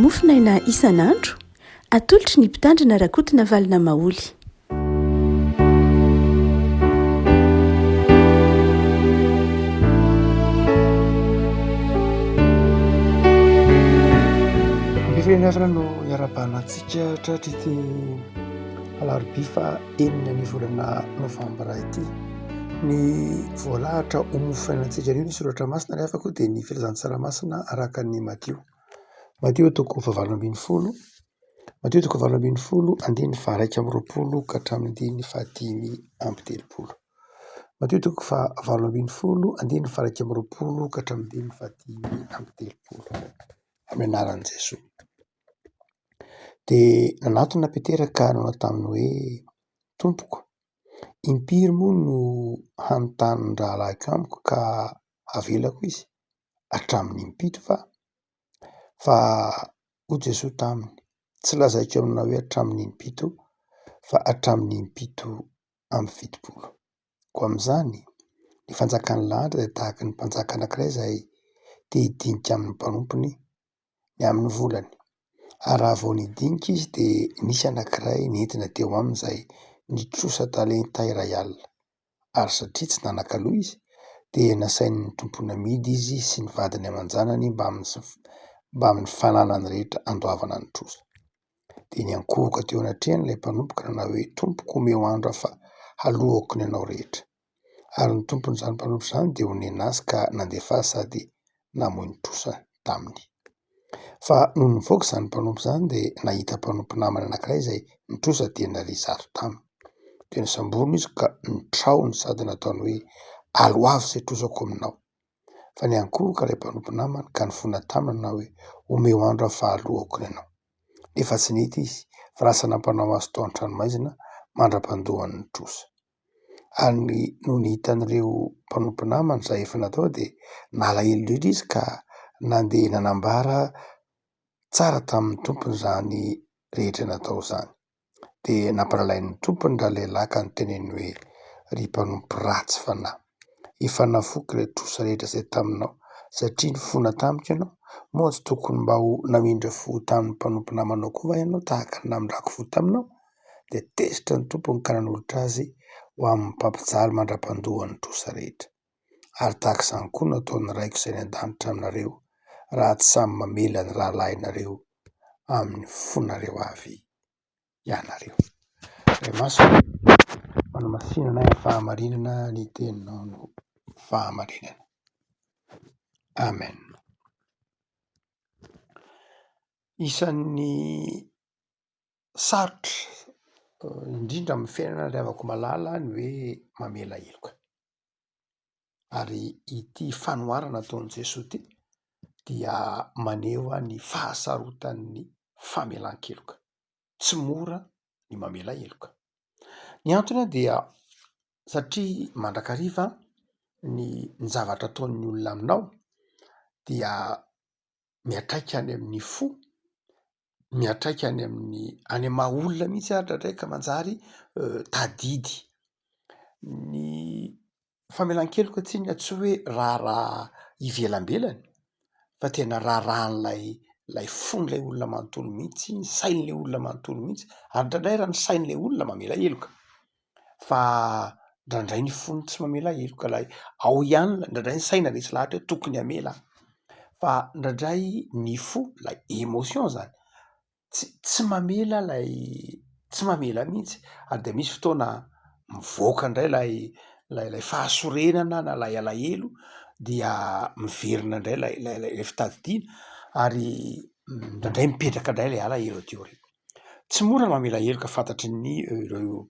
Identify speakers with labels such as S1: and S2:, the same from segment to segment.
S1: Mofonaina isan'andro, atolotry ny Mpitandrina Rakotonavalona Maholy.
S2: Am-pifaliana no iarahabana antsika tratry ity alarobia faha enina ny volana novambra ity. Ny voalahatra ho mofonainantsika anio ny soratra masina ary hafa koa dia ny filazantsara masina araka ny Matio. Matio toko fahavalo ambin'ny folo, Matio toko fahavalo ambin'ny folo andininy faha-21 ka hatramin'ny andininy faha-35. Matio toko fahavalo ambin'ny folo andininy faha-21 ka hatramin'ny andininy faha-35. Amin'ny anaran'i Jesoa. Dia nanatona Petera ka nanao taminy hoe: Tompoko, impiry moa no hanontany ny rahalahiko amiko ka havelako izy? Hatramin'ny impito va? Fa hoy Jesoa taminy, Tsy lazaiko aminao hoe hatramin'ny impito, fa hatramin'ny impito amby 70. Koa amin'izany, ny fanjakan'ny lanitra dia tahaka ny mpanjaka anankiray izay te hidinika amin'ny mpanompony ny amin'ny volany. Ary raha vao nidinika izy dia nisy anankiray nentina teo aminy izay nitrosa talenta 1000. Ary satria tsy nanan-kaloa izy, dia nasain'ny tompony namidy izy sy ny vadiny aman-janany mbamin'ny fananany rehetra handoavana ny trosa. Dia niankohoka teo anatrehany ilay mpanompo ka nanao hoe, Tompoko, omeo andro aho fa haloako ny anao rehetra. Ary ny tompon'izany mpanompo izany dia onena azy ka nandefa azy sady namoy ny trosa taminy. Fa nony nivoaka izany mpanompo izany dia nahita mpanompo namany anankiray izay nitrosa denaria 100 taminy. Dia nosamboriny izy ka notraohiny sady nataony hoe, Aloavy izay trosako aminao. Fa niankohoka ilay mpanompo namany ka nifona taminy nanao hoe, Omeo andro aho fa aloako ny anao. Nefa tsy nety izy fa lasa nampanao azy tao an-tranomaizina mandra-pandoany ny trosa. Ary nony hitan'ireo mpanompo namany izay efa natao dia nalahelo indrindra izy ka nandeha nanambara tsara tamin'ny tompony izany rehetra natao izany. Dia nampirahalahin'ny tompony ralehilahy ka niteneniny hoe, Ry mpanompo ratsy fanahy, efa navoky ilay trosa rehetra izay taminao, satria nifona tamiko ianao, moa tsy tokony mba ho namindra fo tamin'ny mpanompo namanao koa va ianao tahaka ny namindrako fo taminao? Dia tezitra ny tompony ka nanolotra azy ho amin'ny mpampijaly mandra-pandoa ny trosa rehetra. Ary tahaka izany koa no ataon'ny Raiko izay any an-danitra aminareo, raha tsy samy mamela ny rahalahinareo amin'ny fonareo avy ianareo. Ray masina, manamasinana ahy amin'ny fahamarinana ny teninao no fahamarinana. Amen. Isan'ny sarotra indrindra amin'ny fiainana ry havako malala ny hoe mamela heloka. Ary ity fanoharana ataon'i Jesoa ity dia maneho ny fahasarotan'ny famelan-keloka. Tsy mora ny mamela heloka. Ny antony dia satria mandrakariva ny ny zavatra ataon'ny olona aminao dia miantraika any amin'ny fo, miantraika any amin'ny any amin'ny maha olona mihitsy ary indraindray ka manjary tadidy. Ny famelan-keloka tsinona tsy hoe raharaha ivelambelany fa tena raharahan'ilay ilay fon'ilay olona manontolo mihitsy, ny sain'ilay olona manontolo mihitsy ary indraindray raha ny sain'ilay olona mamela heloka fa indraindray ny fony tsy mamela heloka ilay ao ihany indraindray ny saina resy lahatra hoe tokony hamela fa indraindray ny fo ilay émotion zany tsy tsy mamela ilay tsy mamela mihitsy ary de misy fotoana mivoaka indray ilay ilay ilay fahasorenana na ilay alahelo dia miverina indray ilay ilay ilay fitadidiana ary indraindray mipetraka indray ilay alahelo aty aoriana. Tsy mora ny mamela heloka fantatry ny ireo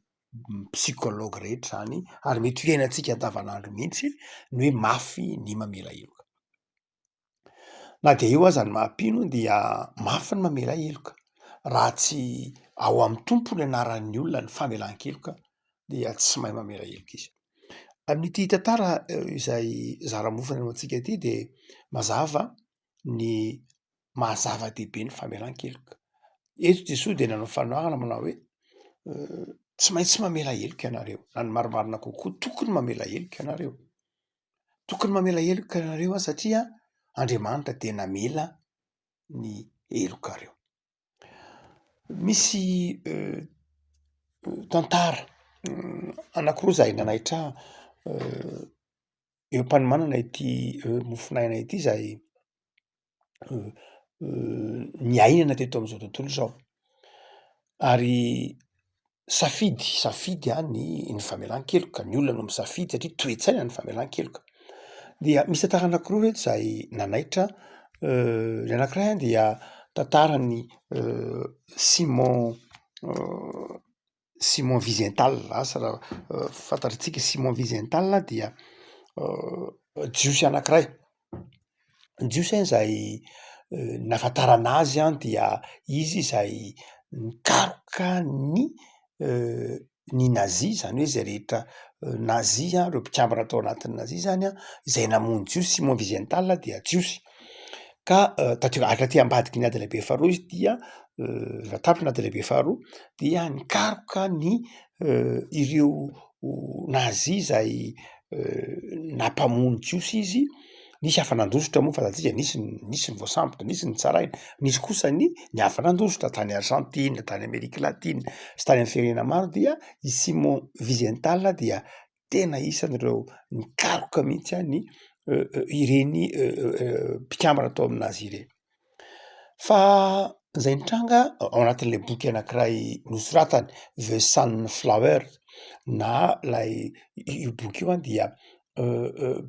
S2: psychologue rehetra izany ary mety ho iainantsika andavanandro mihitsy ny hoe mafy ny mamela heloka. Na dia eo aza ny maha mpino dia mafy ny mamela heloka raha tsy ao amin'ny Tompo ny anaran'ny olona ny famelan-keloka dia tsy mahay mamela heloka izy. Amin'ity tantara izay zara-mofona eo amintsika ity dia mazava ny maha zava-dehibe ny famelan-keloka. Eto Jesoa dia nanao fanoharana manao hoe tsy maintsy mamela heloka ianareo na ny marimarina kokoa tokony mamela heloka ianareo. Tokony mamela heloka ianareo satria Andriamanitra dia namela ny. helokareo. Misy tantara anakiroa zay nanaitra ahy eo am-panomanana ity mofonaina ity zay niainana teto am'zao tontolo zao, ary safidy safidy a ny ny famelan-keloka, ny olona no misafidy satria toe-tsaina ny famelan-keloka. Dia misy tantara anakiroa reto zay nanaitra, ny anakiray a dia tantaran'i Simon Simon Wiesenthal, asa raha fantatritsika Simon Wiesenthal dia jiosy anakiray, jiosy izay nahafantarana azy an dia izy izay nikaroka ny ny nazi zany hoe zay rehetra nazi an, reo mpikambana tao anatin'ny nazi zany an, izay namono jiosy, Simon Wiesenthal dia jiosy ka taty ary taty ambadiky ny ady lehibe faharoa izy dia rehefa tapitra ny ady lehibe faharoa dia nikaroka ny ireo nazi izay nampamono jiosy izy, nisy afa-nandositra moa fantatsika nisy nisy ny voasambotra, nisy ny tsaraina, nisy kosa ny ny afa-nandositra tany Argentine, tany Amerika latina sy tany amy firenena maro dia i Simon Wiesenthal dia tena isan'ireo nikaroka mihitsy any ireny mpikambana tao amy nazi ireny. Fa zay nitranga ao anatin'le boky anankiray nosoratany The Sunflower na lay io boky io an dia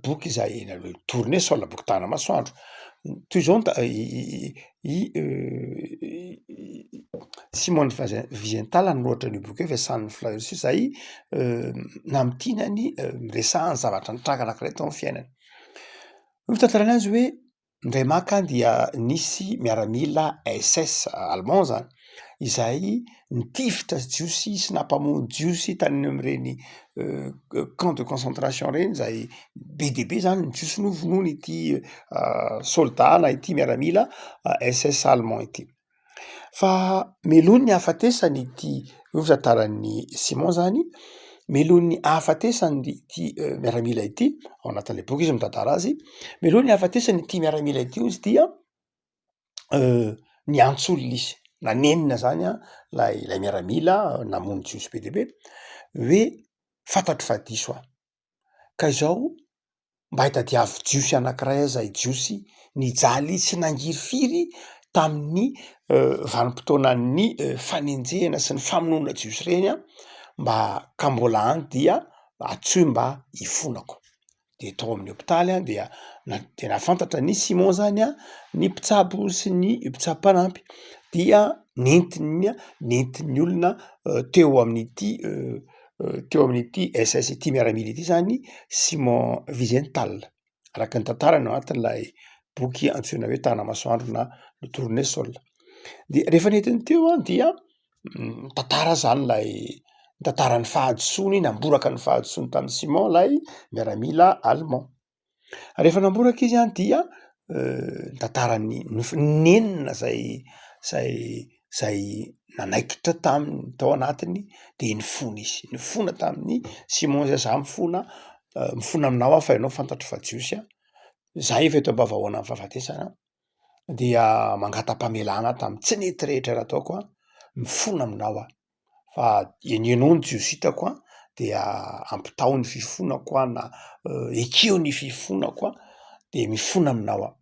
S2: boky izay tournesol boky tanamasoandro, toy izao ny ta- i Simon Wiesenthal nanoratra an'io boky io The Sunflower io zay namintinany niresahany zavatra nitranga anankiray tao amy fiainany, io fitantarany azy hoe Indray maka dia nisy miaramila SS allemand zany izay nitifitra jiosy sy nampamono jiosy tany amin'ireny camp de concentration reny zay be de be zany ny jiosy novonoiny ity soldat na ity miaramila SS allemand ity. Fa meloha ny hahafatesany ity, io fitantaran'i Simon zany, meloha ny hahafatesany ity miaramila ity, ao anatin'le boky izy mitantara azy, meloha ny hahafatesany ity miaramila ity hozy dia niantso olona izy, nanenina zany an lay lay miaramila namono jiosy be de be hoe fantatro fa diso aho, ka izao mba hitadiavo jiosy anankiray aza i jiosy nijaly sy nangirifiry tamin'ny vanim-potoanan'ny fanenjehana sy ny famonoana jiosy ireny an, mba ka mbola any dia antsoy mba hifonako. De tao amin'ny hopitaly an dia na- de nahafantatra an'i Simon zany an ny mpitsabo sy ny mpitsabo mpanampy dia nentiny nentin'ny olona teo amin'ity teo amin'ity SS ity miaramila ity zany Simon Wiesenthal, araka ny tantarany ao anatin'ilay boky antsoina hoe Tanamasoandro na Le Tournesol. De rehefa nentiny teo an dia nitantara zany lay nitantara ny fahadisoany, namboraka ny fahadisoany tamin'i Simon lay miaramila allemand. Rehefa namboraka izy an dia nitantara ny nof- nenina zay zay zay nanaikitra taminy tao anatiny de nifona izy, nifona tamin'i Simon zay za mifona mifona aminao aho fa ianao fantatro fa jiosy a, za efa eto am-bavahoana amin'ny fahafatesana dia mangata-pamelana aho tamin'ny tsy nety rehetra nataoko an, mifona aminao aho. Fa eny eny jiosy hitako an, dia ampitao ny fifonako aho na ekeo ny fifonako an, de mifona aminao aho.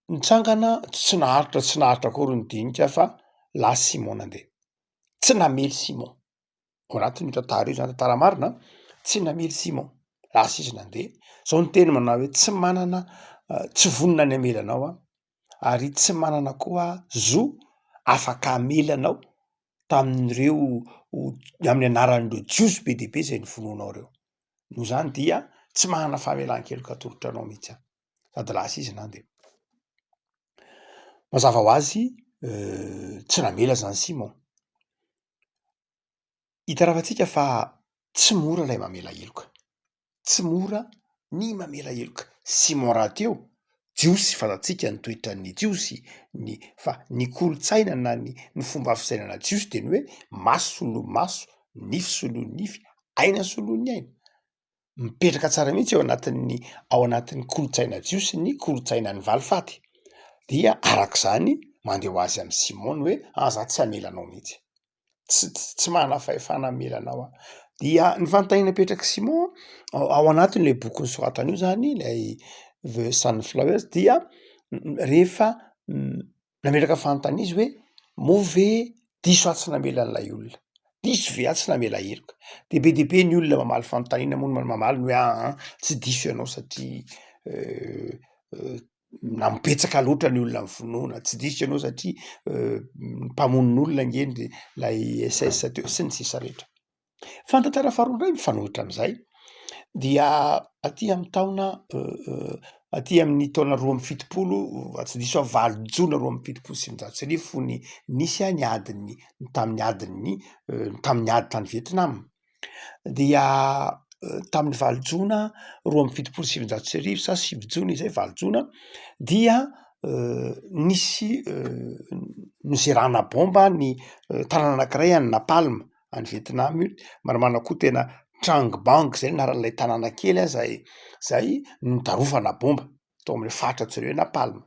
S2: Nitsangana tsy naharitra tsy naharitra akory ny dinika fa lasa Simon nandeha, tsy namely Simon. Ao anatin'io tantara io zany, tantara marina an, tsy namely Simon, lasa izy nandeha, zao ny teny manao hoe tsy manana tsy vonona ny hamela anao aho ary tsy manana koa zo afaka hamela anao tamin'ireo amin'ny anaran'ireo jiosy be dia be zay novonoinao reo, noho izany dia tsy manana famelan-keloka atolotra anao mihitsy aho, sady lasa izy nandeha. Mazava ho azy tsy namela zany Simon. Hitarafantsika fa tsy mora ilay mamela heloka, tsy mora ny mamela heloka. Simon rahateo jiosy, fantatsika ny toetran'ny jiosy, ny fa ny kolontsaina na ny ny fomba fisainana jiosy de ny hoe maso soloin'ny maso, nify soloin'ny nify, aina soloin'ny aina. Mipetraka tsara mihitsy ao anatin'ny ao anatin'ny kolontsaina jiosy ny kolontsainan'ny valifaty. Dia arak'izany mandeha ho azy amin'i Simon ny hoe ah za tsy hamela anao mihitsy, tsy tsy manana fahefana hamela anao aho. Dia ny fanontaniana apetrak'i Simon ao anatin'ilay boky nosoratany io zany ilay The Sunflowers dia rehefa Nametraka fanontaniana izy hoe moa ve diso aho tsy namela an'ilay olona? Diso ve aho tsy namela heloka? De be dia be ny olona mamaly fanontaniana moa no mamaly ny hoe aa tsy diso ianao satria nambetsaka loatra ny olona ny finoana, tsy diso ianao satria mpamono olona ange ilay SS teo sy ny sisa rehetra. Fa ny tantara faharoa indray mifanohitra amin'izay dia aty amin'ny taona aty amin'ny taona 72 raha tsy diso aho 8 jona 1972 fony nisy ny adin'ny tamin'ny adin'ny tamin'ny ady tany Vietnam dia tamin'ny 8 jona 1972 sa 9 jona izay 8 jona dia nisy nozerana bomba ny tanàna anankiray any Napalm any Vietnam io, marimarina koa tena Trang Bang zay ny anaran'ilay tanàna kely a zay zay nodarofana bomba tao amin'ilay faritra antsoina hoe Napalm.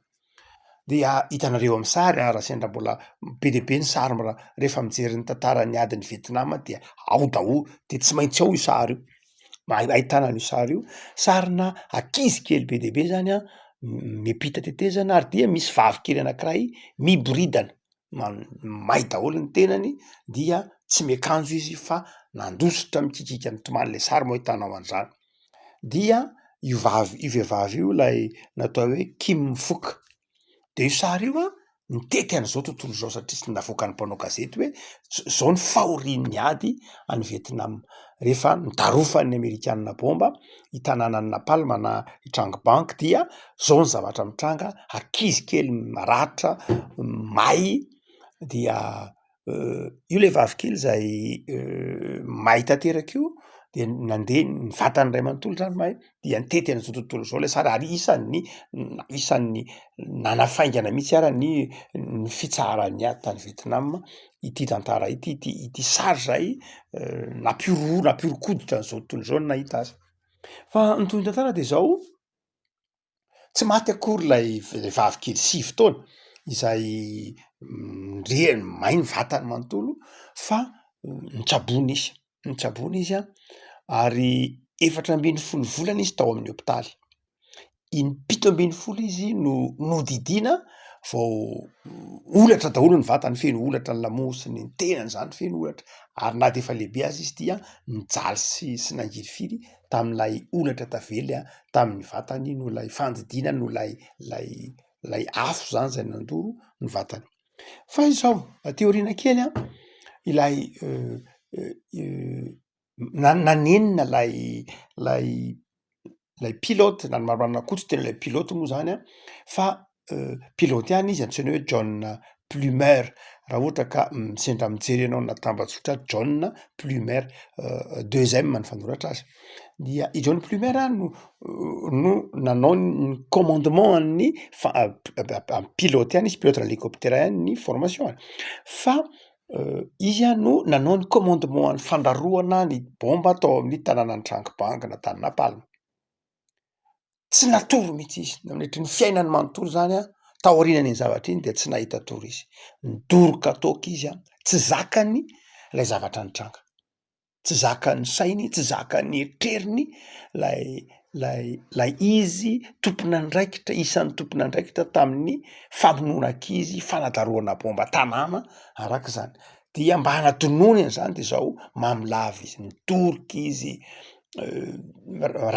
S2: Dia hitanareo amin'ny sary a, raha sendra mbola be dia be ny sary mra- rehefa mijery ny tantaran'ny adin'i Vietnam dia ao daholo, de tsy maintsy ao io sary io, ma- ahitana an'io sary io, sarina ankizy kely be dia be zany a miampita tetezana ary dia misy vavy kely anankiray miboridana. May daholo ny tenany dia tsy miakanjo izy fa nandositra mikikika mitomany, le sary moa ahitanao an'izany, dia io vavy io vehivavy io ilay natao hoe Kim Phuc, de io sary io an nitety an'izao tontolo izao satria tsy navoakan'ny mpanao gazety hoe zao ny fahorian'ny ady any Vietnam, rehefa nodarofan'ny amerikanina bomba i tanànan'i Napalm na i Trang Bang dia zao ny zavatra mitranga, ankizy kely maratra, may dia io le vavy kely zay may tanteraka io de nandeha ny vatany iray manontolo zany may dia nitety an'izao tontolo izao le sary ary isan'ny isan'ny nanafaingana mihitsy ara ny ny fitsaharan'ny ady tany Vietnam ity tantara ity, ity ity sary zay nampihorohoro nampihoron-koditra an'izao tontolo izao ny nahita azy. Fa ny tohin'ny tantara de zao, tsy maty akory ilay vehivavy kely 9 taona izay nirehany may ny vatany manontolo fa notsaboina izy, notsaboina izy an, ary 14 volana izy tao amin'ny hopitaly. Im-17 izy no nodidiana vao holatra daholo ny vatany, feno holatra ny lamosiny, ny tenany zany feno holatra ary na de efa lehibe aza izy dia nijaly sy sy nangirifiry tamin'ilay holatra tavela tamin'ny vatany noho ilay fandidiana noho ilay lay lay afo zany zay nandoro ny vatany. Fa izao aty aoriana kely an, ilay na- nanenina lay lay lay pilote na ny marimarina koa tsy tena ilay pilote moa zany an, fa pilote ihany izy antsoina hoe John Plummer, raha ohatra ka sendra mijery ianao anaty tambajotra John Plummer, deux M ny fanoratra azy, dia i John Plummer no no nanao ny commandement an'ny fa- pilote ihany izy, pilote n'hélicoptère ihany ny formation-ny fa Izy no nanao ny commandement ny fandarohana ny bomba tao amin'ny tanànan'i Trangbang na tany Napalm. Tsy natory mihitsy izy nandritry ny fiainany manontolo zany an, taorian'iny zavatra iny de tsy nahita tory izy, nidoroka toaka izy an, tsy zakany ilay zavatra nitranga. tsy zakan'ny sainy, tsy zakan'ny eritreriny lay lay lay izy tompon'andraikitra, isan'ny tompon'andraikitra tamin'ny famonoana ankizy, fanadarohana bomba tanàna arak'izany, dia mba hanadinoany an'izany de zao mamo lava izy, nidoroka izy,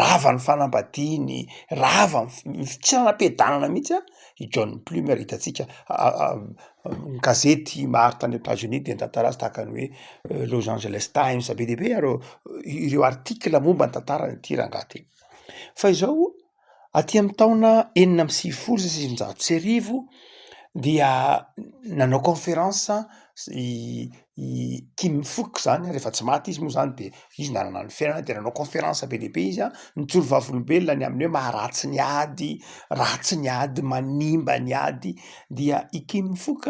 S2: rava ny fanambadiany, rava ny f- tsy nanam-piadanana mihitsy an i John Plummer hitantsika ny gazety maro tany Etats-Unis de nitantara azy tahaka ny hoe Los Angeles Times, be dia be ireo ireo article momba ny tantaran'ity rangahy ty. Fa izao aty amin'ny taona 1996 dia nanao conférence i i Kim Phuc zany rehefa tsy maty izy moa zany de izy nanana ny fiainana de nanao conférence be dia be izy an, nijoro vavolombelona ny amin'ny hoe maharatsy ny ady, ratsy ny ady, manimba ny ady, dia i Kim Phuc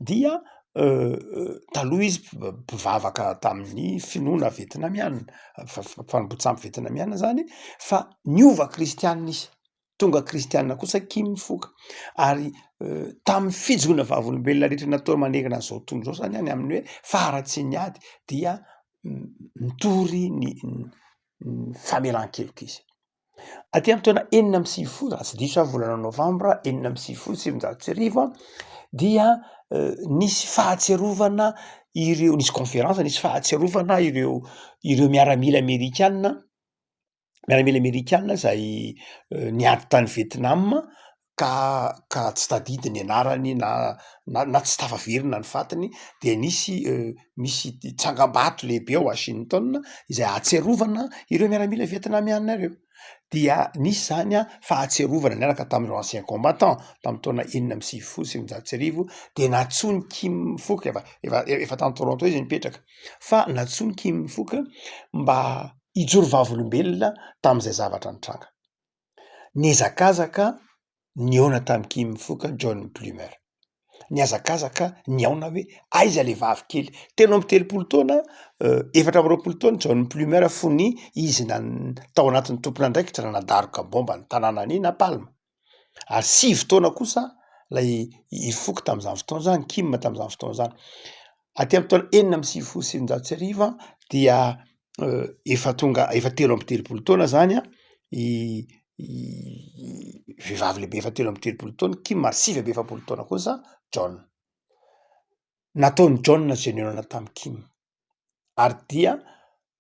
S2: dia. Taloha izy mpivavaka tamin'ny finoana vietnamiana, fanompoan-tsampy vietnamiana zany fa niova kristianina izy, tonga kristianina kosa Kim Phuc ary tamin'ny fijoroana vavolombelona rehetra natao manerana an'izao tontolo izao zany any amin'ny hoe faharatsian'ny ady dia mitory ny ny famelan-keloka izy. Aty amin'ny taona 96, raha tsy diso aho, volana novambra 1996 an, dia nisy fahatsiarovana ireo, nisy conférence, nisy fahatsiarovana ireo ireo miaramila amerikana, miaramila amerikana zay niady tany Vietnam ka ka tsy tadidy ny anarany na na tsy tafaverina ny fatiny de nisy misy tsangambato lehibe ao Washington izay ahatsiarovana ireo miaramila vietnamiana ireo, dia nisy zany an fahatsiarovana niaraka tamin'ireo anciens combattants tamin'ny taona 1996 de nantsoin'i Kim Phuc efa efa efa tany Toronto izy nipetraka fa nantsoin'i Kim Phuc mba hijoro vavolombelona tamin'izay zavatra nitranga. Nihazakazaka nihaona tamin'i Kim Phuc John Plummer. Nihazakazaka nihaona hoe aiza le vavy kely. 33 taona, 24 taona John Plummer fony izy nan- tao anatin'ny tompon'andraikitra nanadaroka bomba ny tanànan'i Napalm. Ary 9 taona kosa lay i Phuc tamin'izany fotoana izany, Kim tamin'izany fotoana izany. Aty amin'ny taona 1996 dia efa tonga efa 33 taona zany an i vehivavy lehibe efa 33 taona Kim ary 49 taona kosa John. Nataon'i John izay nihaonana tamin'i Kim ary dia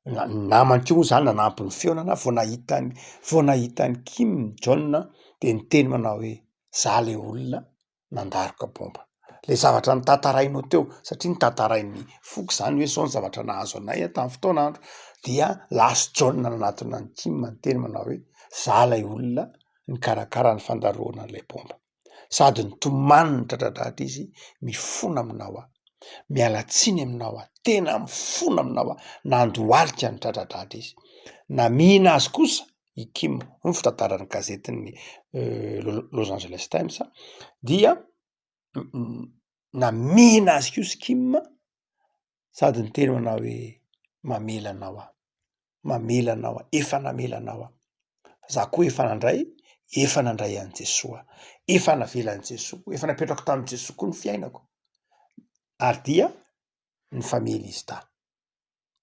S2: na- ny namany koa moa zany nanampy ny fihaonana vao nahita an'i vao nahita an'i Kim John de niteny manao hoe za le olona nandaroka bomba. Le zavatra notantarainao teo, satria notantarain'ny foko zany hoe zao ny zavatra nahazo anay tamin'ny fotoan'andro, dia lasa John nanatona an'i Kim niteny manao hoe za lay olona nikarakara ny fandarohana an'ilay bomba. Sady nitomany nitradradradra izy, mifona aminao aho, miala tsiny aminao aho, tena mifona aminao aho, nandohalika nitradradradra izy. Namihina azy kosa i Kim, hoy ny fitantaran'ny gazetin'ny Los Angeles Times, dia namihina azy kosa i Kim sady niteny manao hoe mamela anao aho, mamela anao aho, efa namela anao aho, za koa efa nandray, efa nandray an'i Jesoa, efa navelan'i Jesoa koa, efa napetrako tamin'i Jesoa koa ny fiainako, ary dia nifamela izy dahy,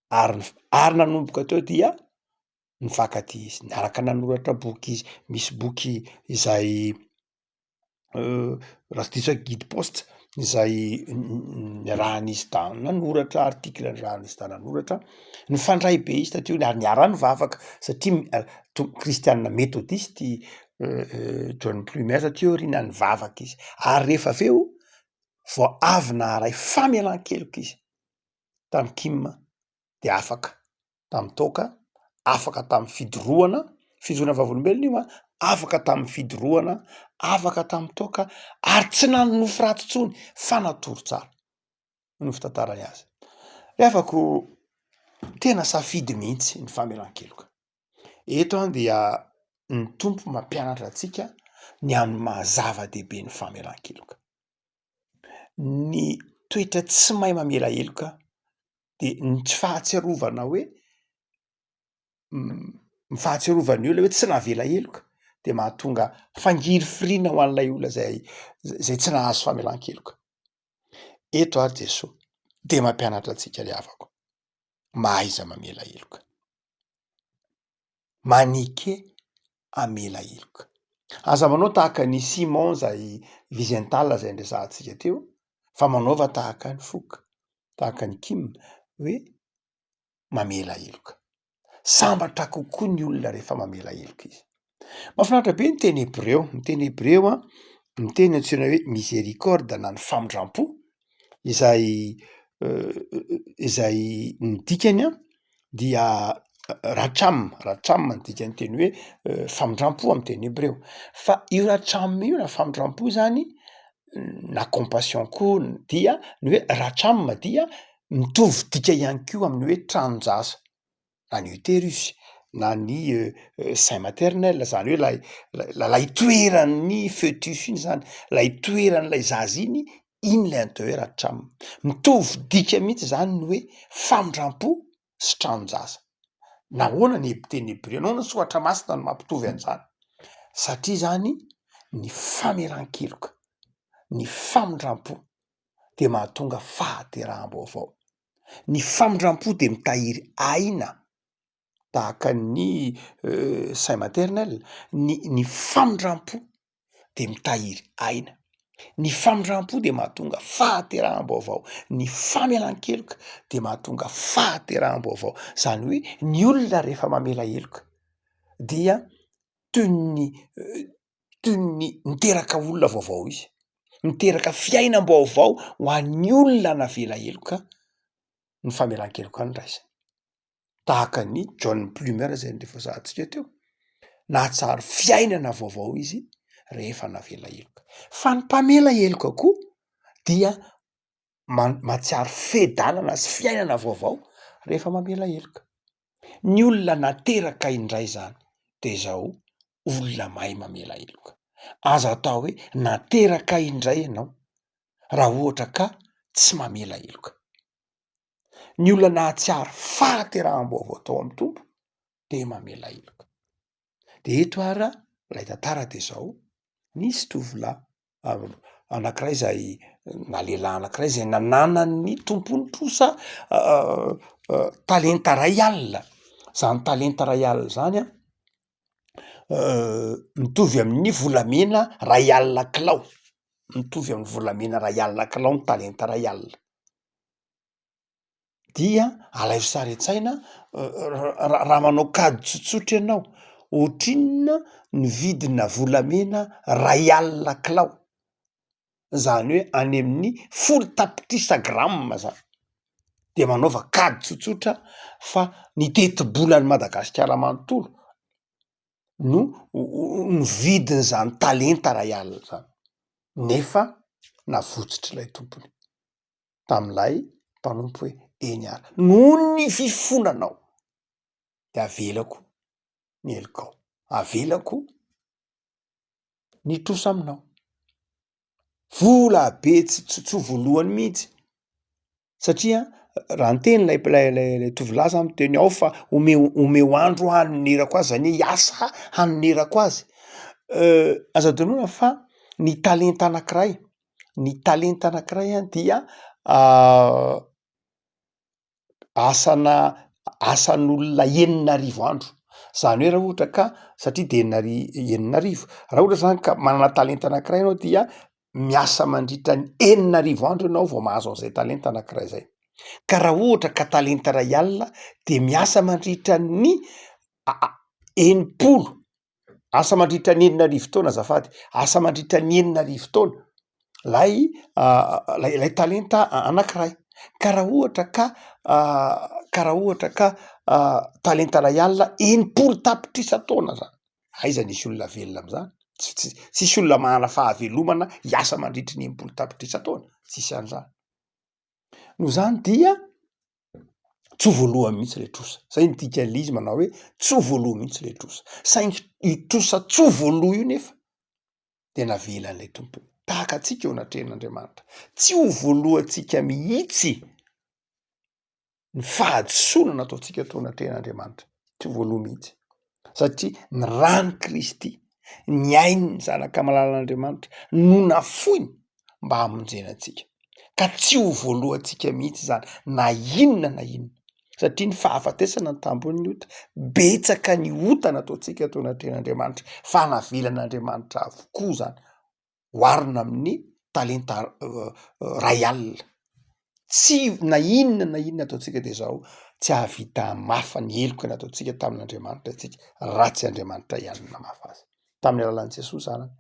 S2: ary ary nanomboka teo dia nifankatia izy, niaraka nanoratra boky izy, misy boky izay raha tsy diso aho guide poste izay niarahan'izy da nanoratra article niarahan'izy da nanoratra, nifandray be izy taty aoriana ary niara-nivavaka satria to- kristianina metodista i John Plummer taty aoriana, nivavaka izy ary rehefa avy eo vao avy naharay famelan-keloka izy tamin'i Kim de afaka tamin'ny toaka, afaka tamin'ny fidorohana, fijoroana vavolombelona io an, afaka tamin'ny fidorohana, afaka tamin'ny toaka ary tsy nanonofy ratsy intsony fa natory tsara no fitantarany azy. Ry havako, tena safidy mihitsy ny famelan-keloka. Eto an dia ny Tompo mampianatra antsika ny amin'ny maha zava-dehibe ny famelan-keloka. Ny toetra tsy mahay mamela heloka de ny tsy fahatsiarovana hoe ny fahatsiarovan'ny olona hoe tsy navela heloka de mahatonga fangirifiriana ho an'ilay olona zay zay tsy nahazo famelan-keloka. Eto ary Jesoa de mampianatra antsika ry havako, mahaiza mamela heloka, maneke hamela heloka. Aza manao tahaka an'i Simon zay Wiesenthal zay niresahantsika teo fa manaova tahaka an'i Fouque, tahaka an'i Kim hoe mamela heloka. Sambatra kokoa ny olona rehefa mamela heloka izy. Mahafinaritra be ny teny hebreo, ny teny hebreo an, ny teny antsoina hoe miséricorde na ny famindrampo izay izay ny dikany an dia racham, racham ny dikan'ny teny hoe famindrampo amy teny hebreo, fa io racham io na famindrampo zany na compassion koa dia ny hoe racham dia mitovy dika ihany koa amin'ny hoe tranon-jaza na ny utérus na ny sein maternel zany hoe lay lay toeran'ny foetus iny zany, lay toeran'ilay zaza iny. Iny ilay atao hoe racham. Mitovy dika mihitsy izany ny hoe famindram-po sy tranon-jaza. Nahoana ny teny hebreo, nahoana ny soratra masina no mampitovy an'izany? Satria izany ny famelan-keloka, ny famindram-po dia mahatonga fahateraham-baovao. Ny famindram-po dia mitahiry aina tahaka ny sein maternel, ny ny famindram-po de mitahiry aina, ny famindram-po de mahatonga fahateraham-baovao, ny famelan-keloka de mahatonga fahateraham-baovao, zany hoe ny olona rehefa mamela heloka dia toy ny toy ny miteraka olona vaovao izy, miteraka fiainam-baovao ho an'ny olona navela heloka ny famelan-keloka noraisiny. tahaka an'i John Plumer izay norefazahantsika teo, nahatsiaro fiainana vaovao izy rehefa navela heloka. Fa ny mpamela heloka koa dia mahatsiaro fiadanana sy fiainana vaovao rehefa mamela heloka. Ny olona nateraka indray izany de izao olona mahay mamela heloka. Aza atao hoe nateraka indray ianao raha ohatra ka tsy mamela heloka. Ny olona nahatsiaro fahateraham-baovao tao amin'ny Tompo dia mamela heloka. De eto ara ilay tantara de zao, nisy tovolahy anankiray zay na lehilahy anankiray zay nananan'ny tompony trosa talenta ray alina, zany talenta ray alina zany an mitovy amin'ny volamena ray alina kilao, mitovy amin'ny volamena ray alina kilao ny talenta ray alina. Dia alaivo sary an-tsaina raha manao kajy tsotsotra ianao, ohatrinona ny vidina volamena ray alina kilao? Zany hoe any amin'ny folo tapitrisa grama zany, de manaova kajy tsotsotra fa ny tetibolan'i Madagasikara manontolo no ny vidin'izany talenta ray alina zany, nefa navotsotr'ilay tompony. tamin'ilay mpanompo hoe, Eny ary, noho ny fifonanao de avelako ny helokao, avelako ny trosa aminao. Vola be tsy tsy tsy ho voalohany mihitsy satria raha niteny ilay ilay ilay ilay tovolahy zany miteny ao fa omeo omeo andro aho hanonerako azy, zany hoe hiasa hanonerako azy. Aza adinoina fa ny talenta anankiray Ny talenta anankiray an dia asana asan'olona 6000 andro, zany hoe raha ohatra ka satria de enina ari- 6000, raha ohatra zany ka manana talenta anankiray ianao dia miasa mandritra ny 6000 andro ianao vao mahazo an'izay talenta anankiray zay, ka raha ohatra ka talenta iray alina de miasa mandritra ny 60 Asa mandritra ny 6000 taona azafady, asa mandritra ny 6000 taona lay lay lay talenta anankiray, ka raha ohatra ka ka raha ohatra ka talenta iray alina 60 tapitrisa taona zany, aiza ny hisy olona velona am'zany? Ts- ts- tsisy olona manana fahavelomana hiasa mandritry ny 60 tapitrisa taona, tsisy an'zany. Noho izany dia tsy ho voalohany mihitsy le trosa, zay ny dikan'le izy manao hoe tsy ho voaloha mihitsy le trosa, saingy io trosa tsy ho voaloha io nefa de navelan'ilay tompony, tahaka antsika eo anatrehan'Andriamanitra, tsy ho voalohantsika mihitsy ny fahadisoana nataontsika teo anatrehan'Andriamanitra, tsy ho voaloha mihitsy satria ny ran'i Kristy, ny ain'ny zanaka malalan'Andriamanitra no nafoiny mba hamonjena antsika, ka tsy ho voalohantsika mihitsy izany na inona na inona satria ny fahafatesana ny tambon'ny ota, betsaka ny ota nataontsika teo anatrehan'Andriamanitra fa navelan'Andriamanitra avokoa izany. oharina amin'ny talenta ray alina, tsy na inona na inona ataontsika de zao tsy hahavita hamafa ny heloka nataontsika tamin'Andriamanitra isika raha tsy Andriamanitra ihany no namafa azy tamin'ny alalan'i Jesoa zanany,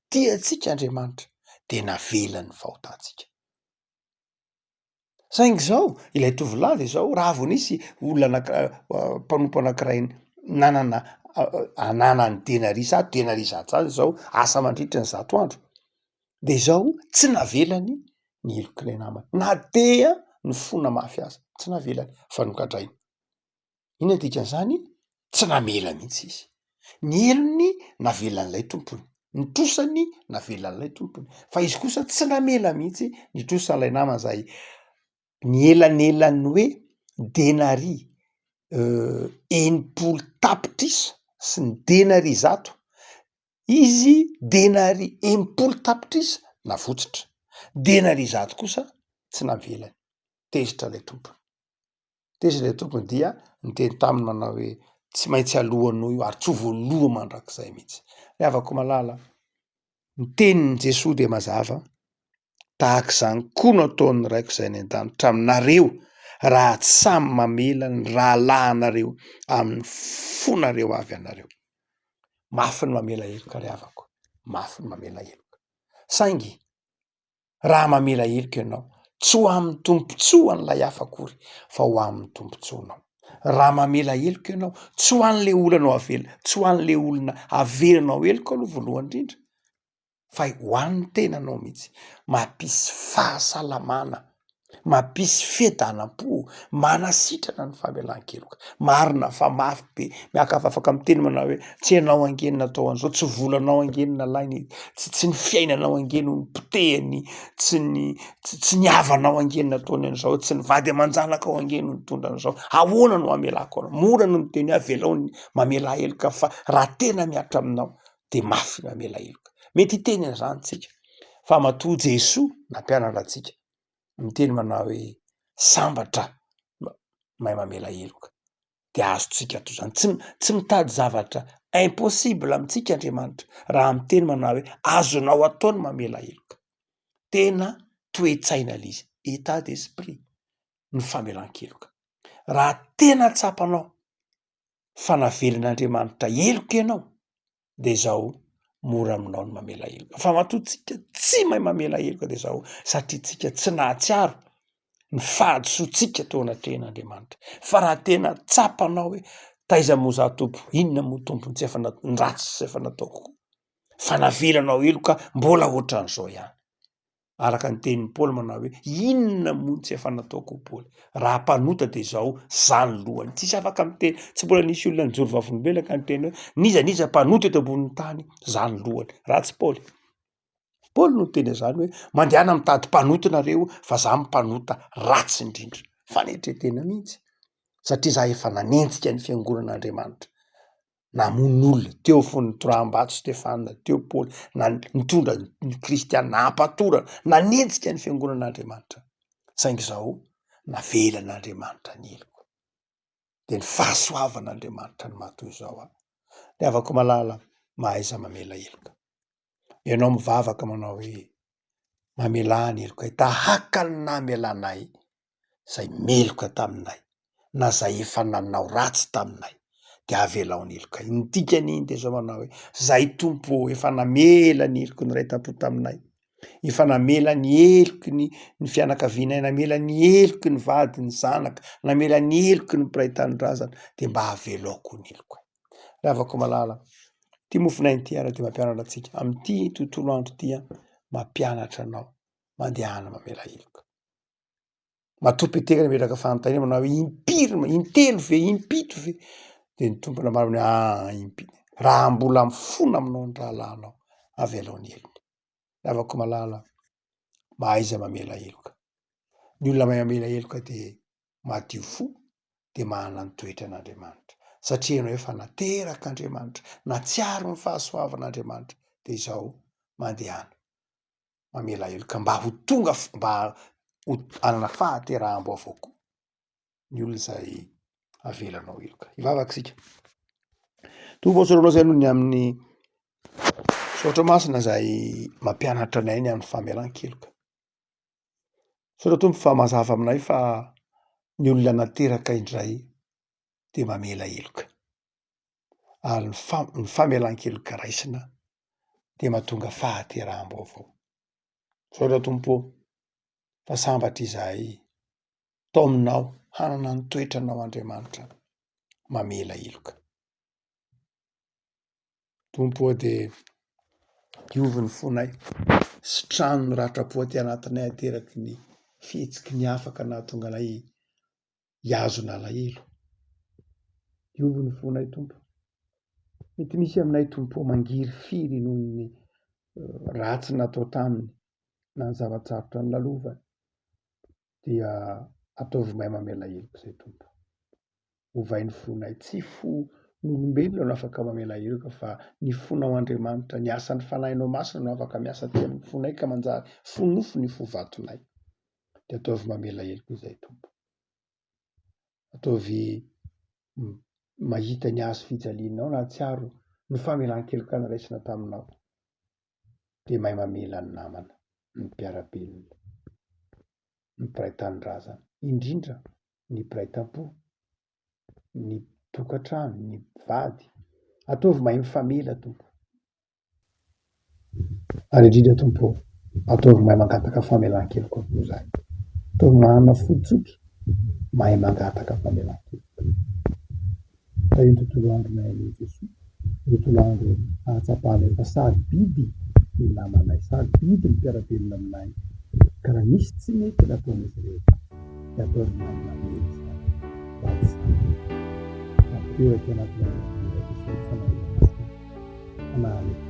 S2: tia antsika Andriamanitra de navelany ny fahotantsika. Saingy izao, ilay tovolahy de zao, raha vao nisy olona anankiray mpanompo anankiray nanana ananany denaria zato, denaria zato zany zao asa mandritry ny 100 andro, de zao tsy navelany ny helok'ilay namany na dia nifona mafy aza, tsy navelany fa nogadrainy. Inona ny dikan'izany? Tsy namela mihitsy izy. Ny helony navelan'ilay tompony. Ny trosany navelan'ilay tompony, fa izy kosa tsy namela mihitsy ny trosan'ilay namany izay ny elanelan'ny hoe denaria 60 tapitrisa sy ny denaria 100, izy denaria 60 tapitrisa navotsitra, denaria 100 kosa tsy navelany, tezitra ilay tompony. Tezitra ilay tompony dia niteny taminy manao hoe tsy maintsy alohanao io ary tsy ho voaloa mandrakizay mihitsy. Ry havako malala, ny tenin'i Jesoa dia mazava, tahaka izany koa no ataon'ny Raiko izay any an-danitra aminareo raha tsy samy mamela ny rahalahinareo amin'ny fonareo avy ianareo. Mafy ny mamela heloka ry havako, mafy ny mamela heloka. Saingy raha mamela heloka ianao, tsy ho amin'ny tombontsoan'ilay hafa akory fa ho amin'ny tombontsoanao. Raha mamela heloka ianao, tsy ho an'le olona avela, tsy ho an'le olona avelanao heloka aloha voalohany indrindra fa ho an'ny tenanao mihitsy. Mampisy fahasalamana Mampisy fiadanam-po, manasitrana ny famelan-keloka. Marina fa mafy be, miakafafaka miteny manao hoe tsy ianao ange no natao an'izao, tsy volanao ange no nalainy, tsy tsy ny fiainanao ange no nopotehiny, tsy ny tsy tsy ny havanao ange no nataony an'izao, tsy ny vady aman-janakao ange no nitondra an'izao. Ahoana no hamelako anao? Mora no miteny hoe avelao ny mamelà heloka fa raha tena mihatra aminao de mafy ny mamela heloka. Mety hiteny an'izany tsika fa matoa Jesoa nampianatra antsika miteny manao hoe sambatra mahay mamela heloka de azontsika atao zany, tsy tsy mitady zavatra impossible amintsika Andriamanitra raha miteny manao hoe azonao atao ny mamela heloka, tena toe-tsaina le izy, état d'esprit ny famelan-keloka, raha tena tsapanao fa navelan'Andriamanitra heloka ianao de zao mora aminao ny mamela heloka, fa matoa tsika tsy mahay mamela heloka de zao satria tsika tsy nahatsiaro ny fahadisoantsika teo anatrehan'Andriamanitra, fa raha tena tsapanao hoe taiza moa za Tompo, inona moa Tompo ny tsy efa na- ny ratsy tsy efa nataoko koa, fa navelanao heloka mbola ohatran'izao ihany. Araka ny tenin'i Paoly manao hoe, inona moa no tsy efa nataoko hoy Paoly? Raha mpanota dia izao, za ny lohany. Tsisy afaka miteny, tsy mbola nisy olona nijoro vavolombelona ka niteny hoe, n'iza n'iza mpanota eto ambonin'ny tany, za ny lohany. Raha tsy Paoly. Paoly no niteny an'izany hoe, mandehana mitady mpanota nareo fa za mpanota ratsy indrindra. Fanetren-tena mihitsy. Satria za efa nanenjika ny fiangonan'Andriamanitra. namono olona, teo fony nitoraham-bato Stefana, teo Paoly, na nitondra ny kristiana hampatorana, nanenjika ny fiangonan'Andriamanitra, saingy izao navelan'Andriamanitra ny heloko, de ny fahasoavan'Andriamanitra no maha toy izao ahy. Ry havako malala, mahaiza mamela heloka. Ianao mivavaka manao hoe mamelà ny helokay tahaka ny namelanay izay meloka taminay na zay efa nanao ratsy taminay de avelao ny helokay. Ny dikan'iny de zao manao hoe zay Tompo ô efa namela ny heloky ny ray tampo taminay, efa namela ny heloky ny ny fianakavianay, namela ny heloky ny vady, ny zanaka, namela ny heloky ny mpiray tanindrazana de mba avelao koa ny helokay. Ry havako malala, ity mofonaina ity ary dia mampianatra antsika amin'ity tontolo andro ity an, mampianatra anao mandehana mamela heloka. Matoa Petera nametraka fanontaniana manao hoe impiry ma- intelo ve, impito ve? De ny Tompo namaly hoe aa impito, raha mbola mifona aminao ny rahalahinao, avelao ny helony. Ry havako malala, mahaiza mamela heloka. Ny olona mahay mamela heloka dia madio fo dia manana ny toetran'Andriamanitra satria ianao efa naterak'Andriamanitra, natsiaro ny fahasoavan'Andriamanitra dia izao mandehana mamela heloka mba ho tonga mba ho hanana fahateraham-baovao koa ny olona izay avelanao heloka. Hivavaka isika. Tompo ô, isaorana Anao izay noho ny amin'ny soratra masina izay mampianatra anay ny amin'ny famelan-keloka. Misaotra Tompo fa mazava aminay fa ny olona nateraka indray dia mamela heloka ary ny fa- ny famelan-keloka raisina dia mahatonga fahateraham-baovao. Misaotra Tompo ô fa sambatra izahay taominao hanana ny toetranao Andriamanitra mamela heloka. Tompo ô dia diovy ny fonay, sitrano ny ratram-po aty anatinay ateraky ny fihetsiky ny hafa ka nahatonga anay hihazona alahelo. Diovy ny fonay Tompo. Mety misy aminay Tompo ô mangirifiry noho ny. ratsy natao taminy na ny zava-tsarotra nolalovany dia ataovy mahay mamela heloka izay Tompo. Ovay ny fonay. Tsy fon'olombelona no afaka mamela heloka fa ny fonao Andriamanitra, ny asan'ny Fanahinao Masina no afaka miasa aty amin'ny fonay ka manjary fo nofo ny fo vatonay. Dia ataovy mamela heloka izay Tompo. Ataovy mahita ny hazo fijalianao nahatsiaro ny famelan-keloka niraisina taminao. Dia mahay mamela ny namana, ny mpiara-belona, ny mpiray tanindrazana, indrindra ny mpiray tampo, ny tokantrano, ny mpivady. Ataovy mahay mifamela Tompo. Ary indrindra Tompo ô, ataovy mahay mangataka famelan-keloka koa izahay. Ataovy manana fo tsotra, mahay mangataka famelan-keloka. Tahio ny tontolo andronay anie Jesoa, ny tontolo andro ahatsapanay fa sarobidy ny namanay, sarobidy ny mpiara-belona aminay, ka raha misy tsy mety nataon'izy ireo dia ataovy mahay mamela izany mba tsy hampioraka anatinay Jesoa ny Fanahy Masina. Amen.